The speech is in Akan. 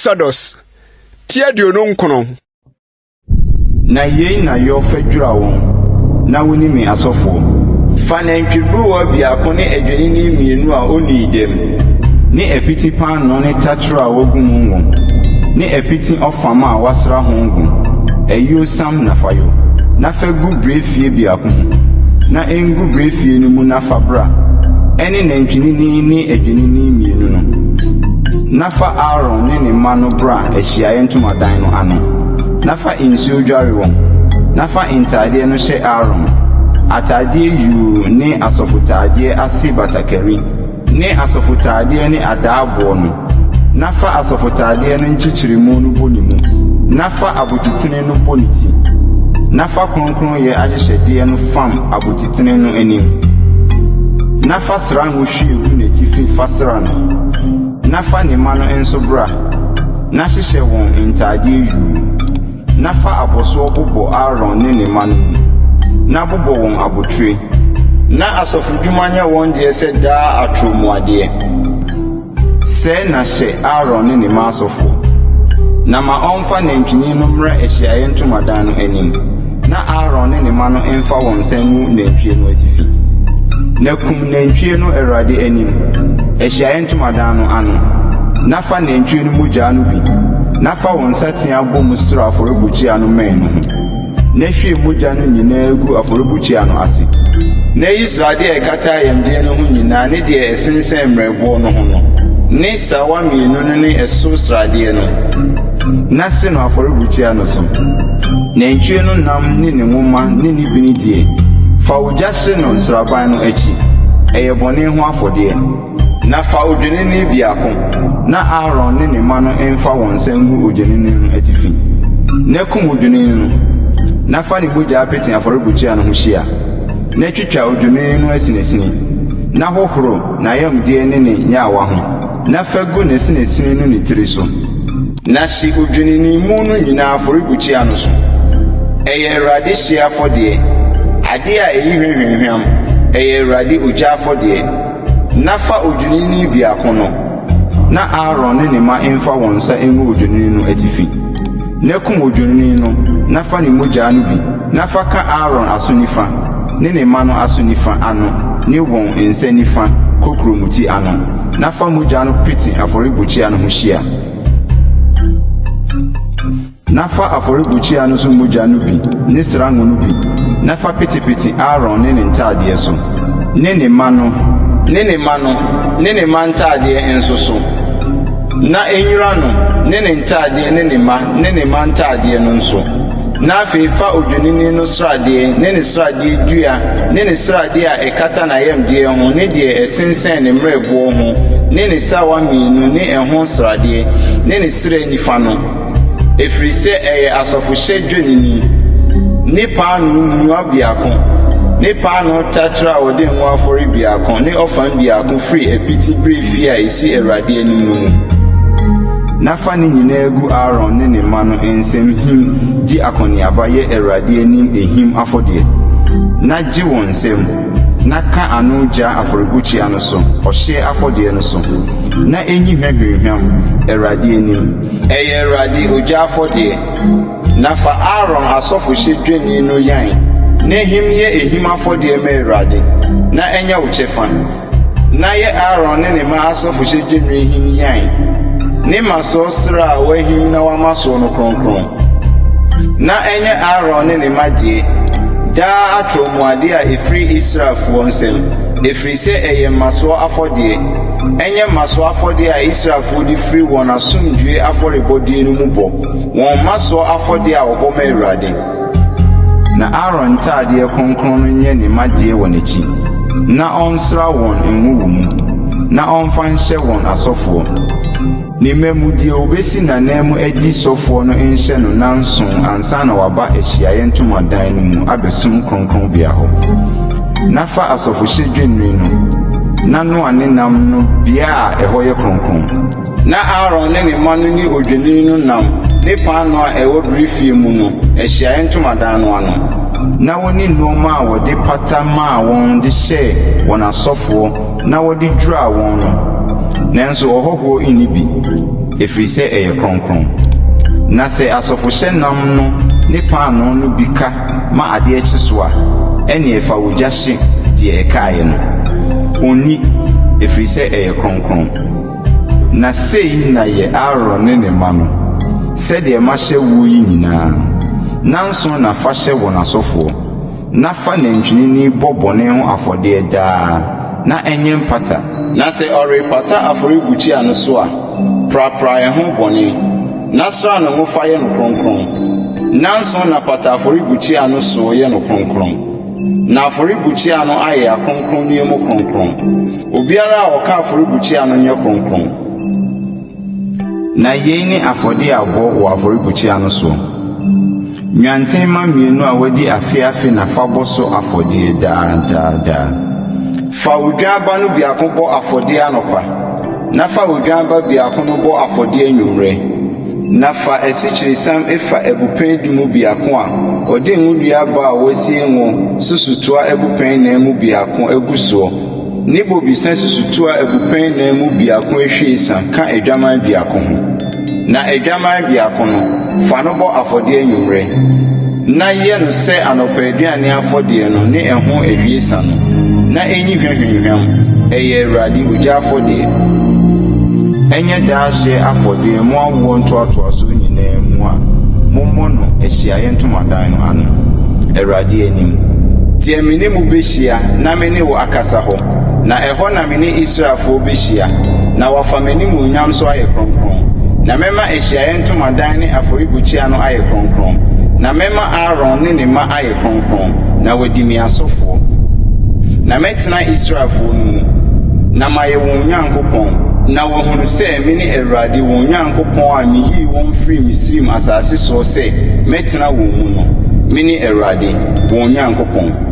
Exodus ti 29. Na yei na yɔ fa dwira wɔn, na wonni me asɔfoɔ. Fa nantwiburuwa biako ne adwennini mmienu a onnii dɛm, ne apiti paanoo ne taterɛ a wɔagu mu ngo, ne apiti ɔfam a wɔasra ho ngo, ayuosiam na fa yɔ, na fa gu birefie biako mu, na engu birefie no mu na fa bra, ɛne nantwinini ne adwennini mmienu no. Na fa Aaron ne ne mma no bra ahyiaeɛ ntomadan no ano, na fa nsuo dware wɔn. Na fa ntadeɛ no hyɛ Aaron, atadeɛ yuu ne asɔfotadeɛ ase batakari, ne asɔfotadeɛ ne adaaboɔ no, na fa asɔfotadeɛ no nkyekyeremu no bɔ ne mu, na fa abotitene no bɔ ne ti, na fa kronkronyɛ ahyehyɛdeɛ no fam abotitene no anim, na fa srango hwie gu n'atifi fa sra no. Na fa ne mma no nso bra, na hyehyɛ wɔn ntadeɛ yuu, na fa abɔsoɔ bobɔ Aaron ne ne mma no mu, na bobɔ wɔn abotire. Na asɔfodwuma nyɛ wɔn deɛ sɛ daa atorɔmuadeɛ. Sɛɛ na hyɛ Aaron ne ne mma asɔfoɔ. Na ma ɔmfa nantwinini no mmra ahyiaeɛ ntomadan no anim, na Aaron ne ne mma no mfa wɔn nsa ngu nantwie no atifi. Na kum nantwie no Awurade anim, ahyiaeɛ ntomadan no ano, na fa nantwie no mogya no bi, na fa wo nsateaa bɔ mu sra afɔrebukyia no mmɛn no ho. Na hwie mogya no nyinaa gu afɔrebukyia no ase. Na yi sradeɛ a ɛkata ayamdeɛ no ho nyinaa ne deɛ ɛsensɛn mmerɛboɔ no ho no, ne sawa mmienu no ne ɛso sradeɛ no, na hye no afɔrebukyia no so. Nantwie no nam ne ne nwoma ne ne bini deɛ, fa ogya hye no nsraban no akyi. Ɛyɛ bɔne ho afɔdeɛ. Na fa odwennini biako, na Aaron ne ne mma no mfa wɔn nsa ngu odwennini no atifi. Na kum odwennini no, na fa ne mogya pete afɔrebukyia no ho hyia. Na twitwa odwennini no asinasini, na hohoro n'ayamdeɛ ne ne nyaawa ho, na fa gu n'asinasini no ne tiri so. Na hye odwennini mu no nyinaa afɔrebukyia no so. Ɛyɛ Awurade hyeɛ afɔdeɛ, adeɛ a ɛyi hwa hwamhwam, ɛyɛ Awurade ogya afɔdeɛ. Na fa odwennini biako no, na Aaron ne ne mma mfa wɔn nsa ngu odwennini no atifi. Na kum odwennini no, na fa ne mogya no bi, na fa ka Aaron aso nifa ne ne mma no aso nifa ano ne wɔn nsa nifa kokurobeti ano, na fa mogya no pete afɔrebukyia no ho hyia. Na fa afɔrebukyia no so mogya no bi ne srango no bi, na fa petepete Aaron ne ne ntadeɛ so, ne ne mma no, ne ne mma no, ne ne mma ntadeɛ nso so, na ennwira no ne ne ntadeɛ ne ne mma ne ne mma ntadeɛ no nso. Na afei fa odwennini no sradeɛ ne ne sradeɛ dua ne ne sradeɛ a ɛkata n'ayamdeɛ ho ne deɛ ɛsensɛn ne mmerɛboɔ ho ne ne sawa mmienu ne ɛho sradeɛ ne ne srɛ nifa no, ɛfiri sɛ ɛyɛ asɔfohyɛ dwennini, ne paanoo mua biako, ne paanoo taterɛ a wɔde ngo afɔre biako ne ɔfam biako firi apiti birefie a ɛsi Awurade anim no mu. Na fa ne nyinaa gu Aaron ne ne mma no nsam him di akɔneaba yɛ Awurade anim ehim afɔdeɛ. Na gye wɔn nsam, na ka ano gya afɔrebukyia no so ɔhyeɛ afɔdeɛ no so, na enyi hwa hwamhwam, Awurade anim. Ɛyɛ Awurade ogya afɔdeɛ. Na fa Aaron asɔfohyɛ dwennini no yan, na him yɛ ehim afɔdeɛ ma Awurade, na ɛnyɛ wo kyɛfa. Na yɛ Aaron ne ne mma asɔfohyɛ dwennini him yan, ne mmasoɔ srɛ a wɔahim na wɔama soɔ no kronkron. Na ɛnyɛ Aaron ne ne mma deɛ, daa atorɔmuadeɛ a ɛfiri Israelfoɔ nsam, ɛfiri sɛ ɛyɛ mmasoɔ afɔdeɛ. Ɛnyɛ mmasoɔ afɔdeɛ a Israelfoɔ de firi wɔn asomdwoeɛ afɔrebɔdeɛ no mu bɔ, wɔn mmasoɔ afɔdeɛ a wɔbɔ ma Awurade. Na Aaron ntadeɛ kronkron no nyɛ ne mma deɛ wɔ n'akyi, na ɔnsra wɔn ngo wɔ mu, na ɔmfa nhyɛ wɔn asɔfoɔ. Ne mma mu deɛ ɔbɛsi n'ananmu adi sɔfoɔ no nhyɛ no nnanson ansa na waba ahyiaeɛ ntomadan no mu abɛsom kronkronbea hɔ. Na fa asɔfohyɛ dwennini no, na noa ne nam no bea a ɛhɔ yɛ kronkron. Na Aaron ne ne mma no nni odwennini no nam ne paanoo a ɛwɔ birifie mu no ahyiae ntomadan no ano. Na wonni nneɛma a wɔde pata maa wɔn de hyɛɛ wɔn asɔfoɔ na wɔde dwiraa wɔn no, nanso ɔhɔhoɔ nni bi. ɛfiri sɛ ɛyɛ kronkron. Na sɛ asɔfohyɛ nam no ne paanoo no bi ka ma adeɛ kye so a, ɛnneɛ fa ogya hye deɛ ɛkaeɛ no. Ɔnni, ɛfiri sɛ ɛyɛ kronkron. Na sei na yɛ Aaron ne ne mma no, sɛdeɛ mahyɛ woɔ yi nyinaa. Nnanson na fa hyɛ wɔn asɔfoɔ, na fa nantwinini bɔ bɔne ho afɔdeɛ daa, na ɛnyɛ mpata. Na sɛ ɔrepata afɔrebukyia no so a, prapra ɛho bɔne, na sra no ngo fa yɛ no kronkron. Nnanson na pata afɔrebukyia no soɔ yɛ no kronkron, na afɔrebukyia no ayɛ akronkronneɛ mu kronkron. Obiara a ɔka afɔrebukyia no nyɛ kronkron. Na yei ne afɔdeɛ a bɔ wɔ afɔrebukyia no soɔ: Nnwanten mma mmienu a wɔadi afe afe na fa bɔ so afɔdeɛ daa daa daa. Fa odwan ba no biako bɔ afɔdeɛ anɔpa, na fa odwan ba biako no bɔ afɔdeɛ anwummerɛ. Na fa asikyiresiam efa abupɛn du mu biako a wɔde ngodua aba a wɔasie ngo susutoa abupɛn nan mu biako agu soɔ ne bobesa susutoa abupɛn nan mu biako ahwiesa ka adwaman biako ho. Na adwaman biako no, fa no bɔ afɔdeɛ anwummerɛ, na yɛ no sɛ anɔpa aduane afɔdeɛ no ne ɛho ahwiesa no, na ɛnyi hwa hwamhwam, ɛyɛ Awurade ogya afɔdeɛ. Ɛnyɛ daa hyeɛ afɔdeɛ mo awoɔ ntoatoasoɔ nyinaa mu a mommɔ no ahyiaeɛ ntomadan no ano, Awurade anim. Deɛ me ne mo bɛhyia na me ne wo akasa hɔ, na ɛhɔ na me ne Israelfoɔ bɛhyia, na wɔafa m'animuonyam so ayɛ kronkron. Na mɛma ahyiaeɛ ntomadan ne afɔrebukyia no ayɛ kronkron, na mɛma Aaron ne ne mma ayɛ kronkron, na wɔadi me asɔfoɔ. Na mɛtena Israelfoɔ no mu, na mayɛ wɔn Onyankopɔn, na wɔahunu sɛ mene Awurade wɔn Nyankopɔn a meyii wɔn firii Misraim asase soɔ sɛ mɛtena wɔn mu no. Mene Awurade, wɔn Nyankopɔn.